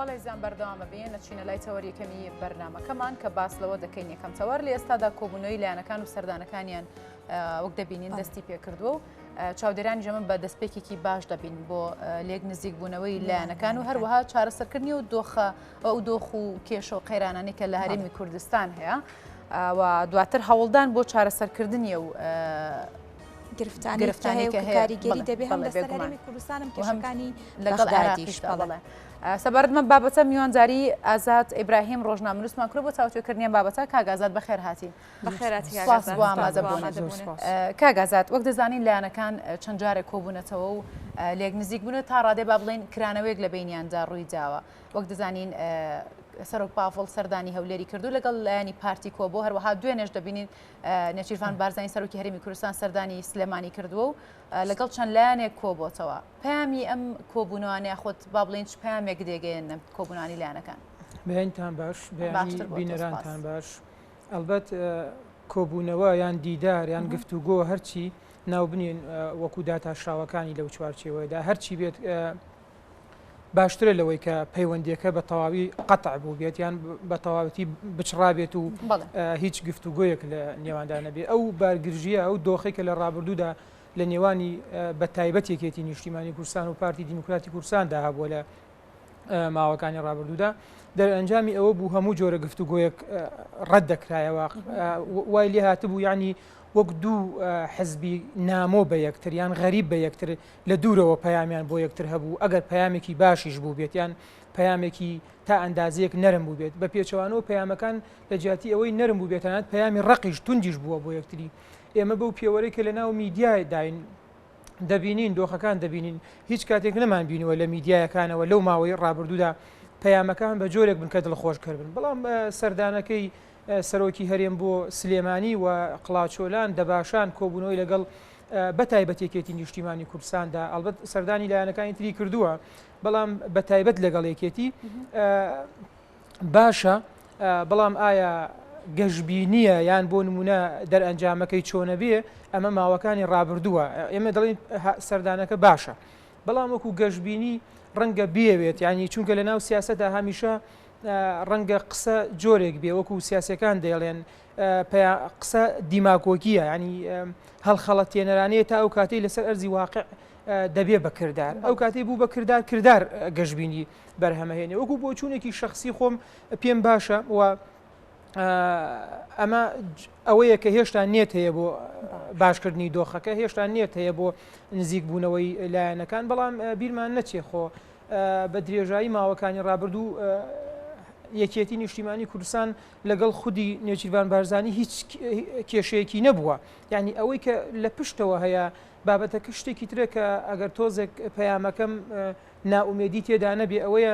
بەڵێ زیان بەردەوامە بین نەچینە لای تەوەر یەکەمی بەرنمەکەمان کە باس لەوە دەکەین یەکەم تەوەر لە ئێستادا کۆبوونەوەی لایەنەکان و سەردانەکانیان وەک دەبینین دەستی پێکردووە و چاودێرانی ژەمە بە دەستپێکێکی باش دەبین بۆ لێک نزیک بوونەوەی لایەنەکان و هەروەها چارەسەرکردنی و دۆخە ئەو دۆخ و کێشە و قەیرانانی کە لە هەرێمی کوردستان هەیە و دواتر هەوڵدان بۆ چارەسەرکردنی و گرفتانی کە کاریگەری دەبێ هەم لەسەر هەرێمی کوردستانم کێشەکانی لەگەڵ عێراقیشدا بەڵێ. سەبارەت بەم بابەتە میوانداری ئازاد ئیبراهیم ڕۆژنامەنووسمان کرد بۆ تاوتوێکردنی ئەم بابەتە. کاک ئازاد بەخێر هاتی. بەخێرهاتی کاک سپاس ئازاد. بۆ ئامادە سپاس بۆ بوونت. ئامادە بوونت. کاک ئازاد وەک دەزانین لایەنەکان چەند جارێک کۆبوونەتەوە و لێک نزیک بوون تا ڕادەی با بڵێین کرانەوەیەک لە بەینیاندا ڕووی داوە. وەک دەزانین سەرۆک پاڤڵ سەردانی هەولێری کردو لەگەڵ لایەنی پارتی کۆبۆ، هەروەها دوێنێش دەبینین نێچیرڤان بارزانی سەرۆکی هەرێمی کوردستان سەردانی سلێمانی کردووە و لەگەڵ چەند لایەنێک کۆبۆتەوە. پەیامی ئەم کۆبوونەوانە یاخود با بڵێین چ پەیامێک دەگەیەنن کۆبوونانی لایەنەکان؟ بەیانتان باش، بەیانی باشتر بۆ تۆ، سپاس. بینەرانتان باش. ئەڵبەت کۆبوونەوە یان دیدار یان گفتوگۆ هەرچی ناو بنێن وەکو داتاشراوەکانی لەو چوارچێوەیەدا هەرچی بێت باشترە لەوەی کە پەیوەندیەکە بە تەواوی قەتع بوو بێت یان بە تەواوەتی بچڕابێت و هیچ گفتوگۆیەک لە نێواندا نەبێت ئەو بارگرژیە ئەو دۆخی کە لە ڕابردوودا لە نێوانی بە تایبەت یەکێتی نیشتیمانی کوردستان و پارتی دیموکراتی کوردستاندا هەبووە لە ماوەکانی ڕابردوودا دەرئەنجامی ئەوە بوو هەموو جۆرە گفتوگۆیەک ڕەت دەکرایەوە وای لێ هاتبوو یعنی وەک دوو حزبی نامۆ بە یەکتر یان غەریب بە یەکتر لە دوورەوە پەیامیان بۆ یەکتر هەبوو، ئەگەر پەیامێکی باشیش بووبێت یان پەیامێکی تا ئەندازەیەک نەرم بووبێت، بە پێچەوانەوە پەیامەکان لە جیاتی ئەوەی نەرم بووبێت تەنانەت پەیامی ڕەقیش توندیش بووە بۆ یەکتری. ئێمە بەو پێوەرەی کە لەناو میدیاداین دەبینین، دۆخەکان دەبینین، هیچ کاتێک نەمانبینیوە لە میدیایەکانەوە لەو ماوەی ڕابردوودا پەیامەکان بە جۆرێک بن کە دڵخۆشکەر بن، بەڵام سەردانەکەی سەرۆکی هەرێم بۆ سلێمانی و قڵاچۆلان، دەباشان، کۆبوونەوەی لەگەڵ بەتایبەت یەکێتی نیشتیمانی کوردستاندا، ئەڵبەت سەردانی لایەنەکانی تری کردووە، بەڵام بەتایبەت لەگەڵ یەکێتی باشە، بەڵام ئایا گەشبینیە یان بۆ نمونە دەرئەنجامەکەی چۆنە بێ ئەمە ماوەکانی ڕابردووە ئێمە دەڵێن سەردانەکە باشە بەڵام وەکو گەشبینی ڕەنگە بێوێت ینی چونکە لە ناو سیاسەدا هەمیشە ڕەنگە قسە جۆرێک بێ وەکو سیاسەکان دەیڵێن قسە دیماگۆگیە ینی هەڵخەڵەتێنەرانەیە تا ئەو کاتەی لەسەر ئەرزی واقع دەبێ بە کردار ئەو کاتەی بوو بە کردار کردار گەشببینی بەرهەمەهێنێ وەکو بۆچوونێکی شخصی خۆم پێم باشە و ئەمە ئەوەیە کە هێشتا نێت هەیە بۆ باشکردنی دۆخەکە هێشتا نێت هەیە بۆ نزیک بوونەوەی لایەنەکان بەڵام بیرمان نەچێ خۆ بە درێژایی ماوەکانی ڕابردوو یەکێتی نیشتیمانی کوردستان لەگەڵ خودی نێچیرڤان بارزانی هیچ کێشەیەکی نەبووە یعنی ئەوەی کە لە پشتەوە هەیە بابەتەکە شتێکی ترە کە ئەگەر تۆزێک پەیامەکەم نائومێدی تێدا نەبێ ئەوەیە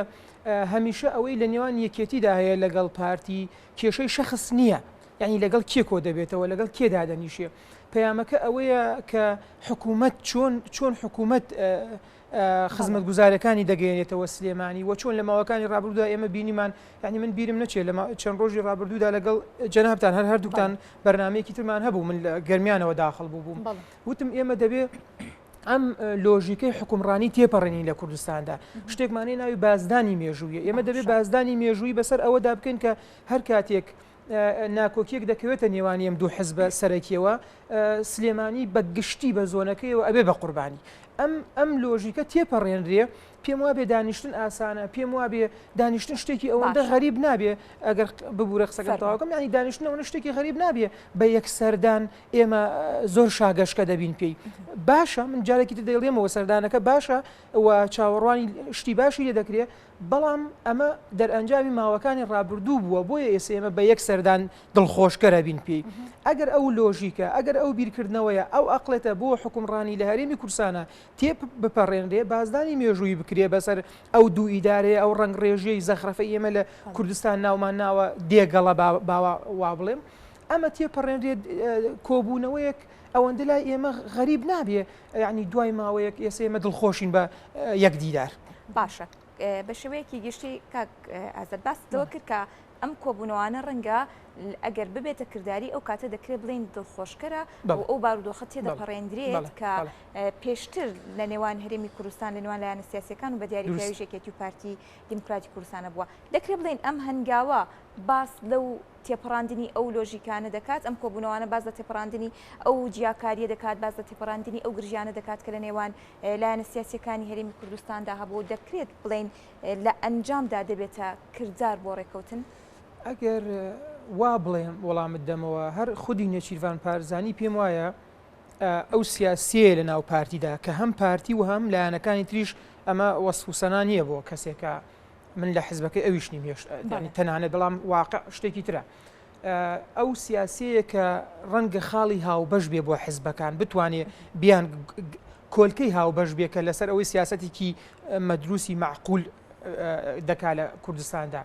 هەمیشە ئەوەی لە نێوان یەکێتیدا هەیە لەگەڵ پارتی کێشەی شەخس نییە یعنی لەگەڵ کێ کۆ دەبێتەوە لەگەڵ کێ دادەنیشێ پەیامەکە ئەوەیە کە حکوومەت چۆن چۆن حکوومەت خزمەتگوزاریەکانی دەگەیەنێتەوە سلێمانی و چۆن لە ماوەکانی ڕابردوودا ئێمە بینیمان یعنی من بیرم نەچێت لە چەند ڕۆژی ڕابردوودا لەگەڵ جەنابتان هەر هەردووکتان بەرنمەیەکی ترمان هەبوو من لە گەرمیانەوە داخڵ بوو بووم وتم ئێمە دەبێ ئەم لۆژیکەی حکومڕانی تێپەڕێنین لە کوردستاندا شتێکمانەی ناوی بازدانی مێژوویە ئێمە دەبێ بازدانی مێژووی بەسەر ئەوەدا بکەین کە هەر کاتێک ناکۆکیەک دەکەوێتە نێوانی ئەم دوو حزبە سەرەکیەوە، سلێمانی بە گشتی بە زۆنەکەیەوە ئەبێ بە قوربانی. ئەم ئەم لۆژیکە تێپەڕێنرێ، پێم وابێ دانیشتن ئاسانە، پێم وابێ دانیشتن شتێکی ئەوەندە غەریب نابێ، ئەگەر ببورە قسەکەم تەواو کەم، یانی دانیشتن ئەوەندە شتێکی غەریب نابێ بە یەک سەردان ئێمە زۆر شاگەشکە دەبین پێی. باشە من جارێکی تر دەیڵێمەوە سەردانەکە باشە و چاوەڕوانی شتی باشی لێ دەکرێ، بەڵام ئەمە دەرئەنجامی ماوەکانی ڕابردوو بووە، بۆیە ئێستا ئێمە بە یەک سەردان دڵخۆشکەرە بین پێی. ئەگەر ئەو لۆژیکە، ئەگەر ئەو بیرکردنەوەیە، ئەو ئەقڵێتە بۆ حوکمڕانی لە هەرێمی کوردستانا تێ بپەڕێنرێ، بازدانی مێژوویی بکرێ بەسەر ئەو دوو ئیدارەیە، ئەو ڕەنگڕێژیەی زەخرەفەی ئێمە لە کوردستان ناومان ناوە دێگەڵە با وا بڵێم، ئەمە تێپەڕێنرێ کۆبوونەوەیەک ئەوەندە لای ئێمە غەریب نابێ، یانی دوای ماوەیەک ئێستا ئێمە دڵخۆشین بە یەک دیدار. باشە بە شێوەیەکی گشتی کاک ئازاد باست لەوە کرد کە ئەم کۆبوونەوانە ڕەنگە ئەگەر ببێتە کرداری ئەو کاتە دەکرێت بڵێین دڵخۆشکەرە و ئەو بارودۆخە تێدەپەڕێندرێت کە پێشتر لە نێوان هەرێمی کوردستان لە نێوان لایەنە سیاسیەکان و بە دیاریکراویش یەکێتی و پارتی دیموکراتی کوردستانە بووە. دەکرێت بڵێین ئەم هەنگاوە باس لەو تێپەڕاندنی ئەو لۆژیکانە دەکات، ئەم کۆبوونەوانە باس لە تێپەڕاندنی ئەو جیاکارییە دەکات، باس لە تێپەڕاندنی ئەو گرژیانە دەکات کە لە نێوان لایەنە سیاسییەکانی هەرێمی کوردستاندا هەبوو، دەکرێت بڵێین لە ئەنجامدا دەبێتە کردار بۆ ڕێککەوتن؟ ئەگەر وا بڵێم وەڵامت دەمەوە، هەر خودی نێچیرڤان بارزانی پێم وایە ئەو سیاسیەیە لە ناو پارتیدا کە هەم پارتی و هەم لایەنەکانی تریش ئەمە وەسف و سەنا نییە بۆ کەسێکە من لە حزبەکەی ئەویش نیم هێشت تەنانەت بەڵام واقع شتێکی ترە ئەو سیاسەیە کە ڕەنگە خاڵی هاوبەش بێ بۆ حزبەکان بتوانێ بیان کۆلکەی هاوبەش بێ کە لەسەر ئەوەی سیاسەتێکی مەدروسی معقول دەکا لە کوردستاندا.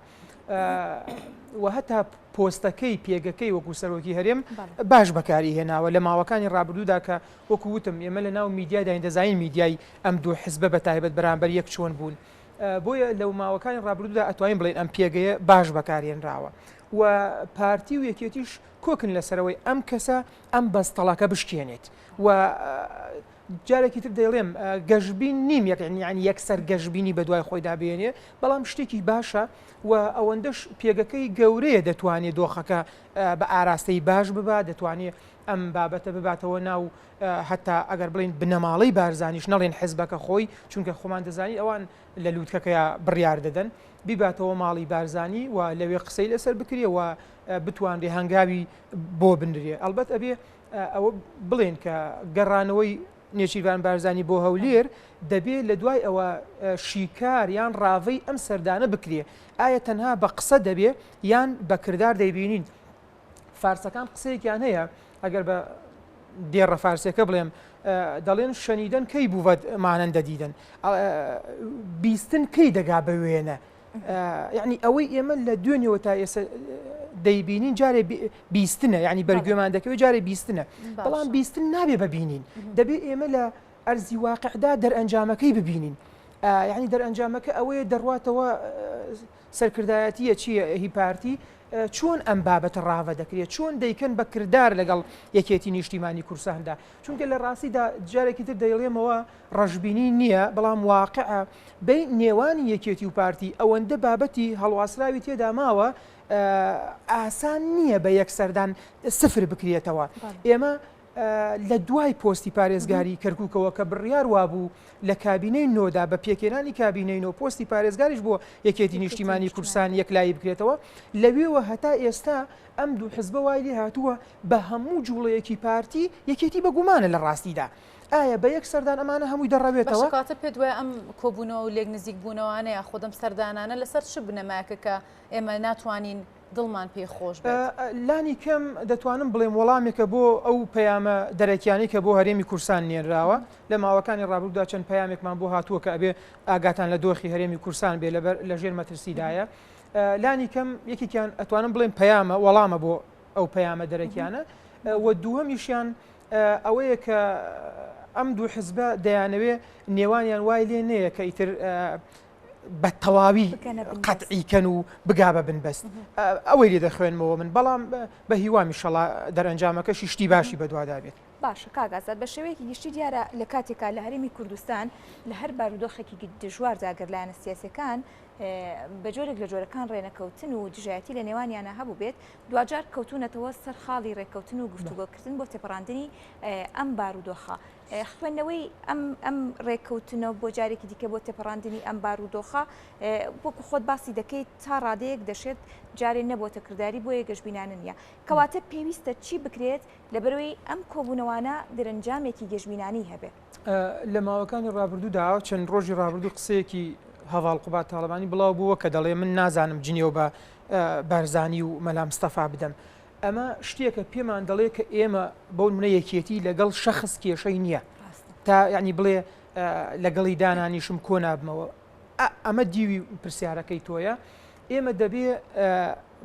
و هەتا پۆستەکەی پێگەکەی وەکو سەرۆکی هەرێم باش بەکاری هێناوە لە ماوەکانی ڕابردوودا کە وەکو وتم ئێمە لە ناو میدیاداین دەزانین میدیای ئەم دوو حزبە بە تایبەت بەرامبەر یەک چۆن بوون بۆیە لەو ماوەکانی ڕابردوودا ئەتوانین بڵێن ئەم پێگەیە باش بەکارهێنراوە و پارتی و یەکێتیش کۆکن لەسەرەوەی ئەم کەسە ئەم بەستەڵەکە بشکێنێت و جارێکی تر دەیڵێم گەشبین نیم یەک یعنی یەکسەر گەشبینی بەدوای خۆیدا بێنێ بەڵام شتێکی باشە و ئەوەندەش پێگەکەی گەورەیە دەتوانێت دۆخەکە بە ئاراستەی باش ببا دەتوانێت ئەم بابەتە بباتەوە ناو هەتا ئەگەر بڵین بنەماڵەی بارزانیش نەڵێن حزبەکە خۆی چونکە خۆمان دەزانین ئەوان لە لووتکەکەیا بڕیار دەدەن بیباتەوە ماڵی بارزانی و لەوێ قسەی لەسەر بکرێ و بتوانرێ هەنگاوی بۆ بنرێ ئەلبەت ئەبێ ئەوە بڵێن کە گەڕانەوەی نێچیرڤان بارزانی بۆ هەولێر دەبێ لە دوای ئەوە شیکار یان ڕاڤەی ئەم سەردانە بکرێ ئایا تەنها بە قسە دەبێ یان بە کردار دەیبینین فارسەکان قسەیەکیان هەیە ئەگەر بە دێڕە فارسەکە بڵێم دەڵێن شەنیدەن کەی بووە مانەندە دیدەن بیستن کەی دەگا بە وێنە یعنی ئەوەی ئێمە لە دوێنێوە تا ئێستا دەیبینین جارێ بیستنە یعنی بەرگوێمان دەکەوێت جارێ بیستنە بەڵام بیستن نابێ ببینین دەبێ ئێمە لە ئەرزی واقعدا دەرئەنجامەکەی ببینین یعنی دەرئەنجامەکە ئەوەیە دەڕواتەوە سەرکردایەتیە چییە هی پارتی چۆن ئەم بابەتە ڕاڤە دەکرێت چۆن دەیکەن بە کردار لەگەڵ یەکێتی نیشتیمانی کورساندا چونکە لە ڕاستیدا جارێکی تر دەیڵێمەوە ڕەشبینی نییە بەڵام واقعە بەی نێوانی یەکێتی و پارتی ئەوەندە بابەتی هەڵواسراوی تێدا ماوە ئاسان نییە بە یەک سەردان سفر بکرێتەوە ئێمە لە دوای پۆستی پارێزگاری کەرکووکەوە کە بڕیار وابوو لە کابینەی نۆدا بە پێکێنانی کابینەی نۆ پۆستی پارێزگاریش بۆ یەکێتی نیشتیمانی کوردستان یەکلایی بکرێتەوە لەوێوە هەتا ئێستا ئەم دوو حزبە وای لێ هاتووە بە هەموو جوڵەیەکی پارتی یەکێتی بە گومانە لە ڕاستیدا ئایا بە یەک سەردان ئەمانە هەمووی دەڕەوێتەوە؟ باشە کەواتە پێت وایە ئەم کۆبوونەوە و لێک نزیک بوونەوانە یاخود ئەم سەردانانە لەسەر چ بنەمایەکە کە ئێمە ناتوانین دڵمان پێی خۆش بێت؟ لانی کەم دەتوانم بڵێم وەڵامێکە بۆ ئەو پەیامە دەرەکیانەی کە بۆ هەرێمی کوردستان نێنراوە. لە ماوەکانی ڕابردوودا چەند پەیامێکمان بۆ هاتووە کە ئەبێ ئاگاتان لە دۆخی هەرێمی کوردستان بێ لەبەر لەژێر مەترسیدایە. لانی کەم یەکێکیان ئەتوانم بڵێم پەیامە وەڵامە بۆ ئەو پەیامە دەرەکیانە و دووهەمیشیان ئەوەیە کە ئەم دوو حزبە دەیانەوێ نێوانیان وای لێ نەیە کە ئیتر بە تەواوی قەتعی کەن و بگا بە بنبەست ئەوەی لێ دەخوێنمەوە من بەڵام بە هیوامی شەڵا دەرەنجامەکەشی شتی باشی بەدوادا بێت. باشە کاک ئازاد بە شێوەیەکی گشتی دیارە لە کاتێکا لە هەرێمی کوردستان لە هەر بارودۆخێکی دژواردا گەر لایەنە سیاسەکان بە جۆرێک لە جۆرەکان ڕێنەکەوتن و دژایەتی لە نێوانیانە هەبوو بێت دواجار کەوتوونەتەوە سەر خاڵی ڕێککەوتن و گفتوگۆکردن بۆ تێپەڕاندنی ئەم بارودۆخە. خوێندنەوەی ئەم ئەم ڕێککەوتنە بۆ جارێکی دیکە بۆ تێپەڕاندنی ئەم بارودۆخە وەکو خۆت باسی دەکەیت تا ڕادەیەک دەشێت جارێ نەبۆتە کرداری بۆیە گەشبینانە نییە. کەواتە پێویستە چی بکرێت لەبەرئەوەی ئەم کۆبوونەوانە دەرەنجامێکی گەشبینانەی هەبێ؟ لە ماوەکانی ڕابردوودا چەند ڕۆژی ڕابردوو قسەیەکی هەڤاڵ قوباد تاڵەبانی بڵاو بووە کە دەڵێ من نازانم جنێو بە بارزانی و مەلا مستەفا بدەم. ئەمە شتێکە پێمان دەڵێ کە ئێمە بەو نمونە یەکێتی لەگەڵ شەخس کێشەی نییە تا یعنی بڵێ لەگەڵی دانانیشم کۆ نابمەوە ئەمە دیوی پرسیارەکەی تۆیە ئێمە دەبێ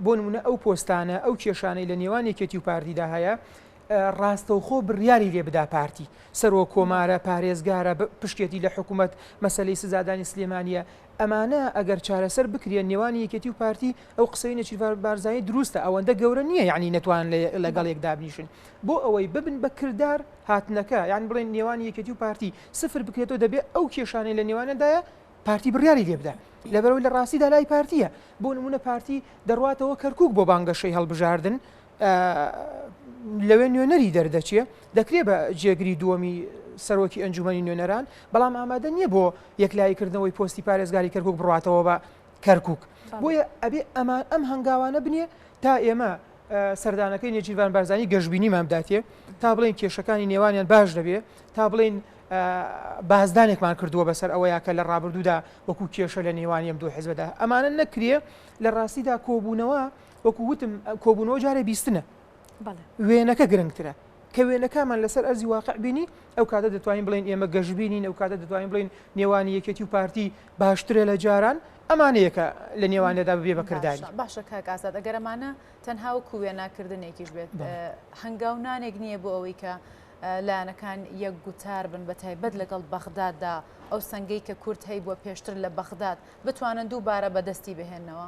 بۆ نمونە ئەو پۆستانە ئەو کێشانەی لە نێوان یەکێتی و پارتیدا هەیە. ڕاستەوخۆ بڕیاری لێ بدا پارتی سەرۆک کۆمارە، پارێزگارە، پشکێتی لە حکومەت، مەسەلەی سزادانی سلێمانییە، ئەمانە ئەگەر چارەسەر بکرێن نێوانی یەکێتی و پارتی، ئەو قسەی نێچیرڤان بارزانی دروستە، ئەوەندە گەورە نییە یەعنی نەتوانن لەگەڵ یەک دابنیشن بۆ ئەوەی ببن بە کردار هاتنەکە، یان بڵێن نێوانی یەکێتی و پارتی سفر بکرێتەوە دەبێ ئەو کێشانەی لە نێوانیاندایە پارتی بڕیاری لێ بدا، لەبەرئەوەی لە ڕاستیدا لای پارتییە، بۆ نموونە پارتی دەڕواتەوە کەرکووک بۆ بانگەشەی هەڵبژاردن، لەوێ نوێنەری دەردەچێ، دەکرێ بە جێگری دووەمی سەرۆکی ئەنجومەنی نوێنەران، بەڵام ئامادە نییە بۆ یەکلاییکردنەوەی پۆستی پارێزگاری کەرکوک بڕاتەوە بە کەرکوک. بۆیە ئەبێ ئەمان ئەم هەنگاوانە بنێ تا ئێمە سەردانەکەی نێچیرڤان بارزانی گەشبینیمان بداتێ، تا بڵێین کێشەکانی نێوانیان باش دەبێ، تا بڵێین بازدانێکمان کردووە بەسەر ئەوەیا کە لە ڕابردوودا وەکو کێشە لە نێوانی ئەم دوو حزبەدا ئەمانە نەکرێ. لە ڕاستیدا کۆبوونەوە وەکو وتم کۆبوونەوە جارێ بیستنە، وێنەکە گرنگترە. کە وێنەکەمان لەسەر ئەرزی واقع بینی ئەو کاتە دەتوانین بڵێین ئێمە گەشبینین، ئەو کاتە دەتوانین بڵێین نێوانی یەکێتی و پارتی باشترە لە جاران، ئەمانەیە کە لە نێوانیدا ببێ بە کرداری. باشە کاک ئازاد، ئەگەر ئەمانە تەنها وەکو وێناکردنێکیش بێت، هەنگاونانێک نییە بۆ ئەوەی کە لایەنەکان یەک گوتار بن، بە تایبەت لەگەڵ بەغداددا، ئەو سەنگەی کە کورد هەیبووە پێشتر لە بەغداد، بتوانن دووبارە بەدەستی بهێننەوە؟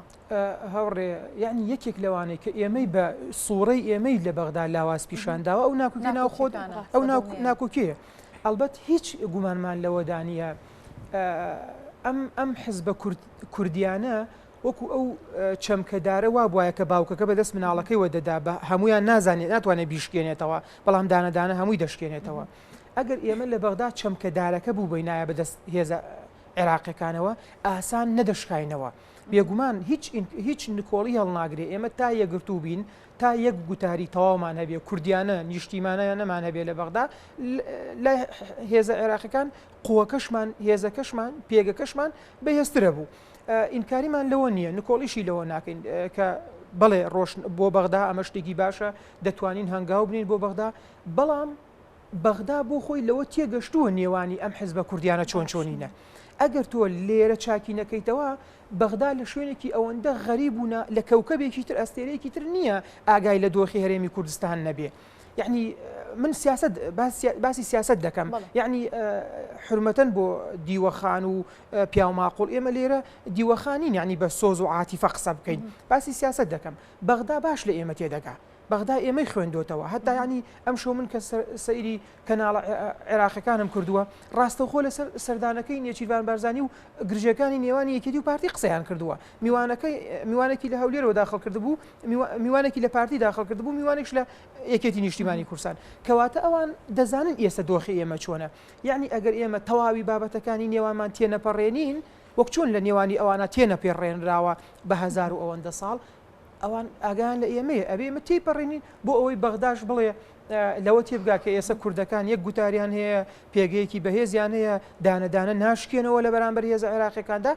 هاوڕێ یەعنی یەکێک لەوانەی کە ئێمەی بە سوڕەی ئێمەی لە بەغدا لاواز پیشان داوە ئەو ناکۆکی ناوخۆ ئەو ناکۆکیە ئەلبەت هیچ گومانمان لەوەدا نییە ئەم ئەم حزبە کوردیانە وەکو ئەو چەمکەدارە وا بواە کە باوکەکە بەدەست مناڵەکەی وە دەدا بە هەمویان نازانێت ناتوانێت بیشکێنێتەوە بەڵام دانەدانە هەمووی دەشکێنێتەوە ئەگەر ئێمە لە بەغدا چەمکەدارەکە بوو بینایە بەدەست هێزە عێراقیەکانەوە ئاسان نەدەشکاینەوە. بێگومان هیچ هیچ نکۆڵی هەڵناگرێ ئێمە تا یەکگرتوو بین، تا یەک گوتاری تەواومان هەبێ، کوردیانە، نیشتیمانیانەمان هەبێ لە بەغدا، لای هێزە عێراقیەکان قوەکەشمان، هێزەکەشمان، پێگەکەشمان بەهێزترە بوو. ئینکاریمان لەوە نییە، نکۆڵیشی لەوە ناکەین کە بەڵێ ڕۆشن بۆ بەغدا ئەمە شتێکی باشە، دەتوانین هەنگاو بنێین بۆ بەغدا، بەڵام بەغدا بۆ خۆی لەوە تێگەشتووە نێوانی ئەم حزبە کوردیانە چۆن چۆنینە. ئەگەر تۆ لێرە چاکی نەکەیتەوە، بەغدا لە شوێنێکی ئەوەندە غەریب و نا لە کەوکەبێکی تر ئەستێرەیەکی تر نییە ئاگای لە دۆخی هەرێمی کوردستان نەبێ. یەعنی من سیاسەت باسی سیاسەت دەکەم یەعنی حورمەتەن بۆ دیوەخان و پیاو ماقوڵ ئێمە لێرە دیوەخانین یەعنی بە سۆز و عاتیفە قسە بکەین باسی سیاسەت دەکەم. بەغدا باش لە ئێمە تێدەگا. بەغدا ئێمەی خوێندۆتەوە هەتا یانی ئەمشەو من کە سەیری کەناڵە عێراقیەکانم کردووە ڕاستەوخۆ لەسەر سەردانەکەی نێچیرڤان بارزانی و گرژیەکانی نێوانی یەکێتی و پارتی قسەیان کردووە میوانەکەی میوانێکی لە هەولێرەوە داخڵ کردبوو میوانێکی لە پارتی داخڵ کردبوو میوانێکش لە یەکێتی نیشتیمانی کوردستان کەواتە ئەوان دەزانن ئێستا دۆخی ئێمە چۆنە یعنی ئەگەر ئێمە تەواوی بابەتەکانی نێوانمان تێنەپەڕێنین وەک چۆن لە نێوانی ئەوانە تێنەپێڕێنراوە بە هەزار و ئەوەندە ساڵ ئەوان ئاگایان لە ئێمەیە، ئەبێ ئێمە تێیپەڕێنین بۆ ئەوەی بەغداش بڵێ لەوە تێبگا کە ئێستا کوردەکان یەک گوتاریان هەیە، پێگەیەکی بەهێزیان هەیە، دانە دانە ناشکێنەوە لە بەرامبەر هێزە عێراقیەکاندا،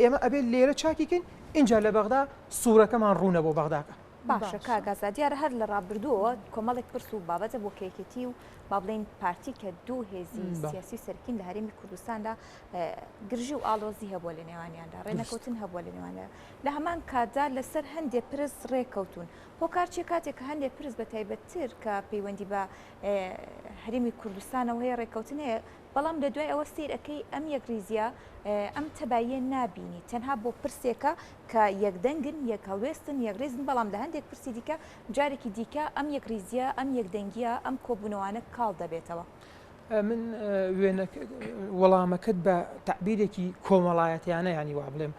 ئێمە ئەبێ لێرە چاکی کەین، ئینجا لە بەغدا سوورەکەمان ڕوونە بۆ بەغداکە. باشە کاک ئازاد، دیارە هەر لە ڕابردووەوە کۆمەڵێک پرس و بابەت هەبوو کە یەکێتی و با بڵێین پارتی کە دوو هێزی سیاسی و سەرەکین لە هەرێمی کوردستاندا گرژی و ئاڵۆزی هەبووە لە نێوانیاندا، ڕێنەکەوتن هەبووە لە نێوانیاندا. لە هەمان کاتدا لەسەر هەندێ پرس ڕێککەوتوون. هۆکار چیە کاتێک کە هەندێ پرس بە تایبەتتر کە پەیوەندی بە هەرێمی کوردستانەوە هەیە ڕێککەوتن هەیە، بەڵام لە دوای ئەوە سەیر ئەکەی ئەم یەکڕیزیە ئەم تەباییە نابینی تەنها بۆ پرسێکە کە یەکدەنگن، یەکهەڵوێستن، یەکڕیزن، بەڵام لە هەندێک پرسی دیکە جارێکی دیکە ئەم یەکڕیزیە، ئەم یەکدەنگیە، ئەم کۆبوونەوانە کاڵ دەبێتەوە. من وێنەکە وەڵامەکەت بە تەعبیرێکی کۆمەڵایەتیانە یانی وا بڵێم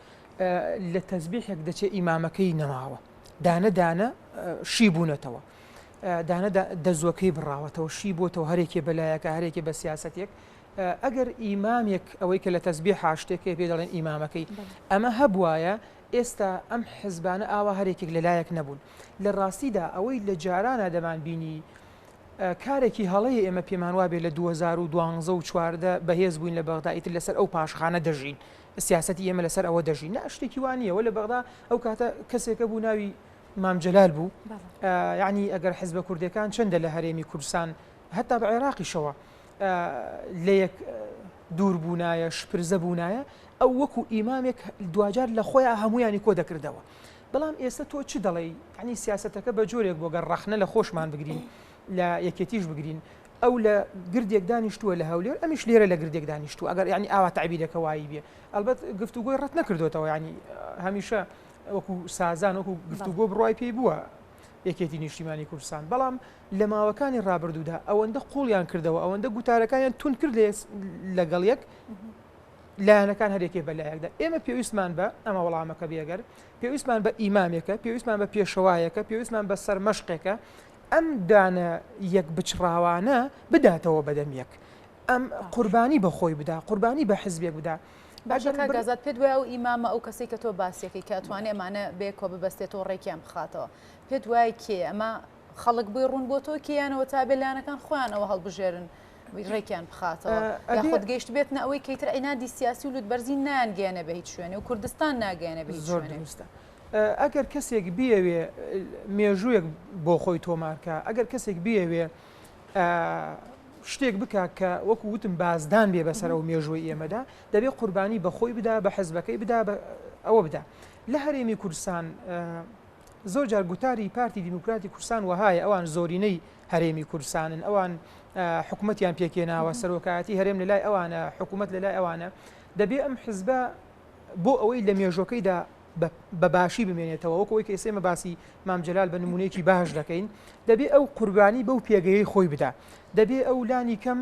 لە تەزبیحێک دەچێ ئیمامەکەی نەماوە دانە دانە شی بوونەتەوە دانە دەزوەکەی بڕاوەتەوە شی بۆتەوە هەرێکێ بەلایەکە هەرێکێ بە سیاستێک ئەگەر ئیمامێک ئەوەی کە لە تەزبیح شتێکەکەی پێ دەڵێن ئیمامەکەی ئەمە هەبواە ئێستا ئەم حزبانە ئاوا هەرێکێک لەلایەک نەبوون لە ڕاستیدا ئەوەی لە جارانە دەمان بینی کارێکی هەڵەیە ئێمە پێمان وابێ لە 2012 و 14 بەهێز بووین لە بەغدا ئیتر لەسەر ئەو پاشخانە دەژین سیاسەتی ئێمە لەسەر ئەوە دەژی نا شتێکی وا نییە وە لە بەغدا ئەو کاتە کەسێکە بوو ناوی مام جەلال بوو یعنی ئەگەر حزبە کوردەکان چەندە لە هەرێمی کوردستان هەتا بە عێراقیشەوە لە یەک دوور بوونایە شپرزە بوونایە ئەو وەکو ئیمامێک دواجار لە خۆیان هەمویانی کۆ دەکردەوە بەڵام ئێستا تۆ چ دەڵێی ینی سیاستەکە بە جۆرێک بۆ گەر ڕەخنە لە خۆشمان بگرین. لە یەکێتیش بگرین ئەو لە گردێک دانیشتووە لە هەولێر ئەمیش لێرە لە گردێک دانیشتووە ئەگەر یعنی ئاوا تەعبیرەکە وایی بێ ئەلبەت گفتوگۆی ڕەت نەکردوێتەوە ینی هەمیشە وەکو سازان وەکو گفتوگۆ بڕای پێی بووە یەکێتی نیشتیمانی کوردستان بەڵام لە ماوەکانی ڕابردوودا ئەوەندە قوڵیان کردەوە ئەوەندە گوتارەکانیان تون کرد لەگەڵ یەک لایەنەکان هەرێکێ بەلایەکدا ئێمە پێویستمان بە ئەمە وەڵامەکە بێگەر پێویستمان بە ئیمامێکە پێویستمان بە پێشەوایەکە پێویستمان بە سەرمەشقێکە ئەم دانە یەک بچڕاوانە بداتەوە بەدەم یەک ئەم قوربانی بە خۆی بدا قوربانی بە حزبێک بدا. باشە کاک ئازاد پێت وایە ئەو ئیمامە ئەو کەسەی کە تۆ باسیەکەی کە ئەتوانێ ئەمانە بەیەکەوە ببەستێتەوە ڕێکیان بخاتەوە پێت وایە کێ ئەمە خەڵک بۆی ڕوون بۆتەوە کێیانەوە تا بێ لایەنەکان خۆیان ئەوە هەڵبژێرن ڕێکیان بخاتەوە یاخود گەیشت بێتنە ئەوەی کەیتر عینادی سیاسی و لوتبەرزی نایانگەیەنێ بە هیچ شوێنێ و کوردستان ناگەیەنێ بە هیچ زۆر شوێنێ. دروستە ئەگەر کەسێک بیەوێ مێژوویەک بۆ خۆی تۆمار کا، ئەگەر کەسێک بیەوێ شتێک بکا کە وەکو وتم بازدان بێ بەسەر ئەو مێژووی ئێمەدا، دەبێ قوربانی بە خۆی بدا، بە حزبەکەی بدا، بە ئەوە بدا. لە هەرێمی کوردستان زۆر جار گوتاری پارتی دیموکراتی کوردستان وەهایە، ئەوان زۆرینەی هەرێمی کوردستانن، ئەوان حکومەتیان پێکهێناوە، سەرۆکایەتی هەرێم لە لای ئەوانە، حکومەت لە لای ئەوانە، دەبێ ئەم حزبە بۆ ئەوەی لە مێژوەکەیدا بە باشی بمێنێتەوە وەکو ئەوەی کە ئێستا ئێمە باسی مام جەلال بە نمونەیەکی باش دەکەین دەبێ ئەو قوربانی بەو پێگەیەی خۆی بدا دەبێ ئەو لانی کەم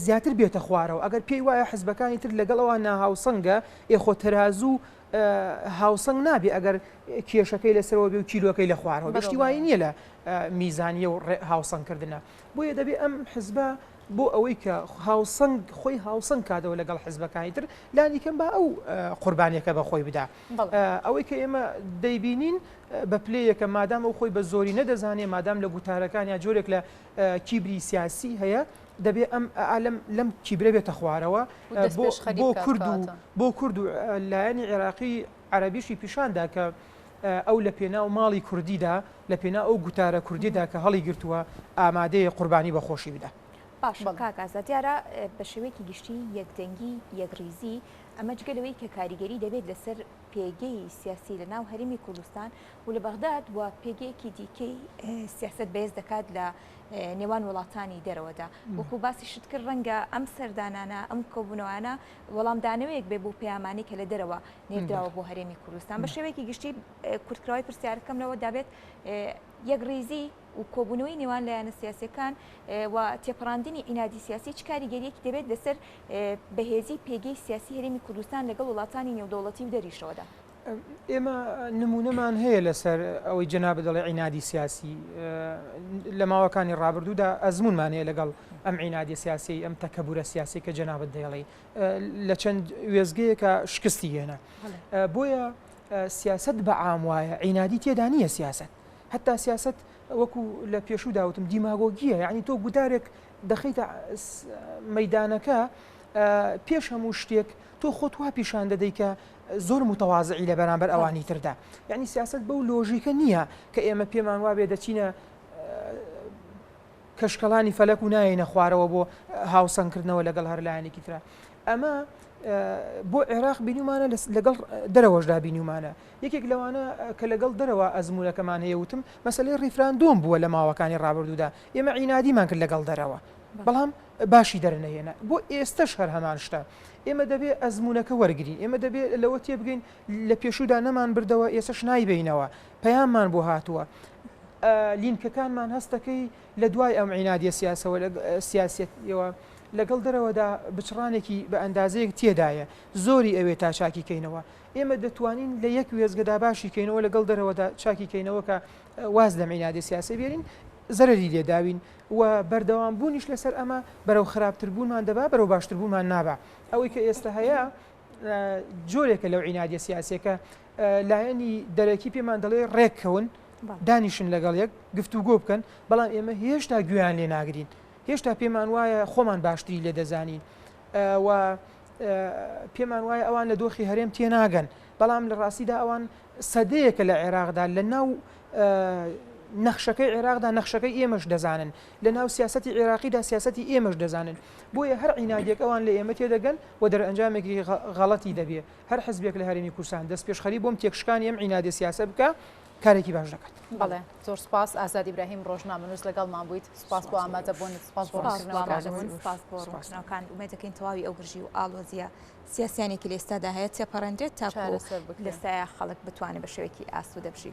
زیاتر بێتە خوارەوە ئەگەر پێی وایە حزبەکانی تر لەگەڵ ئەوان ناهاوسەنگە ئێخۆ تەرازوو هاوسەنگ نابێ ئەگەر کێشەکەی لەسەرەوە بێ و کیلۆکەی لە خوارەوە بێ شتی وای نییە لە میزانیە و هاوسەنگکردنە بۆیە دەبێ ئەم حزبە بۆ ئەوەی کە هاوسەنگ خۆی هاوسەنگ کاتەوە لەگەڵ حزبەکانی تر لانی کەم با ئەو قوربانیەکە بە خۆی بدا ئەوەی کە ئێمە دەیبینین بە پلەیەکە مادام ئەو خۆی بە زۆری نەدەزانێ مادام لە گوتارەکان یا جۆرێک لە کیبری سیاسی هەیە دەبێ ئەم ئالم لەم کیبرە بێتە خوارەوە بۆ کورد و بۆ کورد و لایەنی عێراقی عەربیشی پیشاندا کە ئەو لە پێناو ماڵی کوردیدا، لە پێناو ئەو گوتارە کوردیەدا کە هەڵیگرتووە، ئامادەیە قوربانی بە خۆشی بدا. باشە کاک ئازاد، دیارە بە شێوەیەکی گشتی یەکدەنگی، یەکڕیزی، ئەمە جگە لەوەی کە کاریگەری دەبێت لەسەر پێگەی سیاسی لە ناو هەرێمی کوردستان و لە بەغداد و پێگەیەکی دیکەی سیاسەت بەهێز دەکات لە نێوان وڵاتانی دەرەوەدا. وەکو باسیشت کرد ڕەنگە ئەم سەردانانە، ئەم کۆبوونەوانە وەڵامدانەوەیەک بێ بۆ پەیامانەی کە لە دەرەوە نێردراوە بۆ هەرێمی کوردستان بە شێوەیەکی گشتی کورتکراوەی پرسیارەکەم لەوە دابێت یەکڕیزی و کۆبوونەوەی نێوان لایەنە سیاسەکان و تێپەڕاندنی عینادی سیاسی چ کاریگەریەکی دەبێت لەسەر بەهێزی پێگەی سیاسی هەرێمی کوردستان لەگەڵ وڵاتانی نێودەوڵەتی و دەریشەوەدا؟ ئێمە نمونەمان هەیە لەسەر ئەوەی جەنابت دەڵێ عینادی سیاسی لە ماوەکانی ڕابردوودا ئەزمونمان هەیە لەگەڵ ئەم عینادی سیاسی ئەم تەکەبورە سیاسی کە جەنابت دەیڵێ لە چەند وێزگەیەکە شکستی هێنا بۆیە سیاست بە عام وایە عینادی تێدا نییە سیاست هەتا سیاست وەکو لە پێشوو داوتم دیماگۆگیە یعنی تۆ گوتارێک دەخیتە مەدانەکە پێش هەموو شتێک تۆ خۆت وا پیشان دەدەی کە زۆر متەوازعی لە بەرامبەر ئەوانی تردا یعنی سیاست بەو لۆژیکە نییە کە ئێمە پێمان وابێ دەچینە کەشکەڵانی فەلەک و نایەینە خوارەوە بۆ هاوسەنگکردنەوە لەگەڵ هەر لایەنێکی ترا. ئەمە بۆ عێراق بینیومانە لەگەڵ دەرەوەشدا بینیومانە. یەکێک لەوانە کە لەگەڵ دەرەوە ئەزموونەکەمان هەیە وتم مەسەلەی ڕیفراندۆم بووە لە ماوەکانی ڕابردوودا. ئێمە عینادیمان کرد لەگەڵ دەرەوە بەڵام باشی دەرنەهێنا. بۆ ئێستەش هەر هەمان شتە. ئێمە دەبێ ئەزموونەکە وەرگرین. ئێمە دەبێ لەوە تێبگەین لە پێشوودا نەمانبردەوە ئێستەش نایبەینەوە. پەیاممان بۆ هاتووە. لینکەکانمان هەستەکەی لە دوای ئەم عینادیە سیاسەوە سیاسیەوە لەگەڵ دەرەوەدا بچڕانێکی بە ئەندازەیەک تێدایە زۆری ئەوێ تا چاکی کەینەوە ئێمە دەتوانین لە یەک وێزگەدا باشی کەینەوە لەگەڵ دەرەوەدا چاکی کەینەوە کە واز لەم عینادی سیاسی بێنین زەرەری لێداوین و بەردەوام بوونیش لەسەر ئەمە بەرەو خراپتر بوونمان دەبا بەرەو باشتر بوونمان نابا ئەوەی کە ئێستا هەیە جۆرێکە لەو عینادیە سیاسیەکە لایەنی دەرەکی پێمان دەڵێ ڕێککەون دانیشن لەگەڵ یەک گفتوگۆ بکەن بەڵام ئێمە هێشتا گوێیان لێ ناگرین هێشتا پێمان وایە خۆمان باشتری لێ دەزانین و پێمان وایە ئەوان لە دۆخی هەرێم تێناگەن بەڵام لە ڕاستیدا ئەوان سەدەیەکە لە عێراقدا لە ناو نەخشەکەی عێراقدا نەخشەکەی ئێمەش دەزانن لە ناو سیاستی عێراقیدا سیاستی ئێمەش دەزانن بۆیە هەر عینادێک ئەوان لە ئێمە تێدەگەن و دەرئەنجامێکی غەڵەتی دەبێ هەر حزبێک لە هەرێمی کوردستان دەستپێشخەری بۆم تێکشکانی ئەم عینادە سیاسە بکا. کارێکی باش دەکات. بەڵێ زۆر سپاس ئازاد ئیبراهیم ڕۆژنامەنووس لەگەڵمان بوویت، سپاس بۆ ئامادەبوونت، سپاس بۆ ڕوونکردنەوەکانت. سپاس بۆ ڕوونکردنەوەکانت، ئومێد دەکەین تەواوی ئەو گرژی و ئاڵۆزییە سیاسیانەی کە لە ئێستادا هەیە تێپەڕێندرێت تاکو لە سایە خەڵک بتوانێت بە شێوەیەکی ئاسوودە بژی.